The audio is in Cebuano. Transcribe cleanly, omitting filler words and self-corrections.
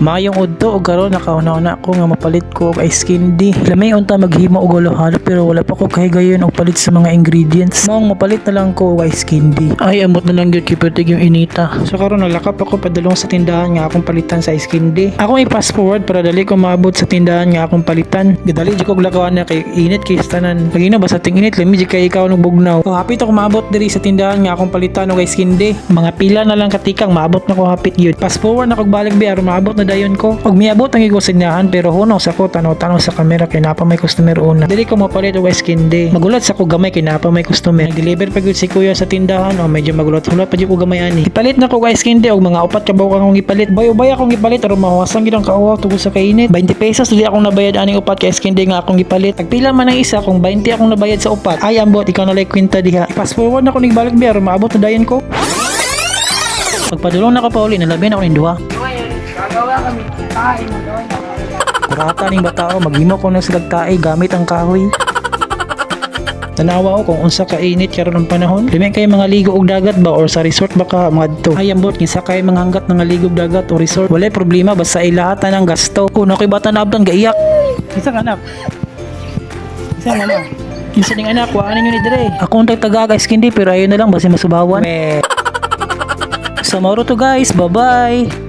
Maayong udto, og karon nakauna-una ko nga mapalit ko og ice candy. Lamay unta maghimo og halo-halo pero wala pa ko kahigayon og palit sa mga ingredients. Maong mapalit na lang ko og ice candy. Ay, amot na lang gyud kay pertig yung inita. So karon nalakap ako padulong sa tindahan nga akong palitan sa ice candy. Akong i-fast forward para dali ko maabot sa tindahan nga akong palitan. Gidali jud kog lakaw na kay init kay sa tanan. Lagi na basta ting init, lami jud kay ikaw nung bugnaw. So, hapit ako maabot diri sa tindahan nga akong palitan og ice candy. Mga pila na lang katikang maabot na ko hapit gyud. Fast forward na kog balik bi aron maabot na dayon ko. Og miabot ang ko sa tindahan pero hunaw sa ko tanaw-tanaw sa kamera kay naa pa may customer una. Dili ko mapalit og ice candy. Magulat sa ko gamay kay naa pa may customer. Nag-deliver pa gyud si kuya sa tindahan o medyo magulat-hulat pa jud ko gamay ani. Ipalit na ko og ice candy og mga upat ka buok akong ipalit. Bay-ubay akong ipalit aron mahuwasan gyud ang kauwaw tungod sa kainit. 20 pesos dili akong nabayad aning upat ka ice candy nga akong gipalit. Tagpila man ang isa kung 20 akong nabayad sa upat? Ay, ambot, ikaw na lang kwenta diha. Fast forward na ko ning balik bi aron maabot na dayon ko. Pagpadulong na ko pauli, nalabi na ako ning duha. Ngayon, gagawa kami tae na gawin. Kurata ning batao, maghimo ko na sila tae gamit ang kahoy. Tanawa ko kung unsa ka init karon ang panahon. Lami kay mga ligo og dagat ba or sa resort ba ka moadto. Ay, ambot, kinsa kay mga hanggat nga ligo og dagat o resort? Walay problema basta ilaha ang gasto. Kung ako'y bata na abdan gaiyak. Kinsa ka, anak? Kinsa nga anak? Kinsa ning anak? Wa ninyo ni dire. Ako ang tagtaga ice candy pero ayo na lang basta masubawan. So mao to, guys. Bye-bye.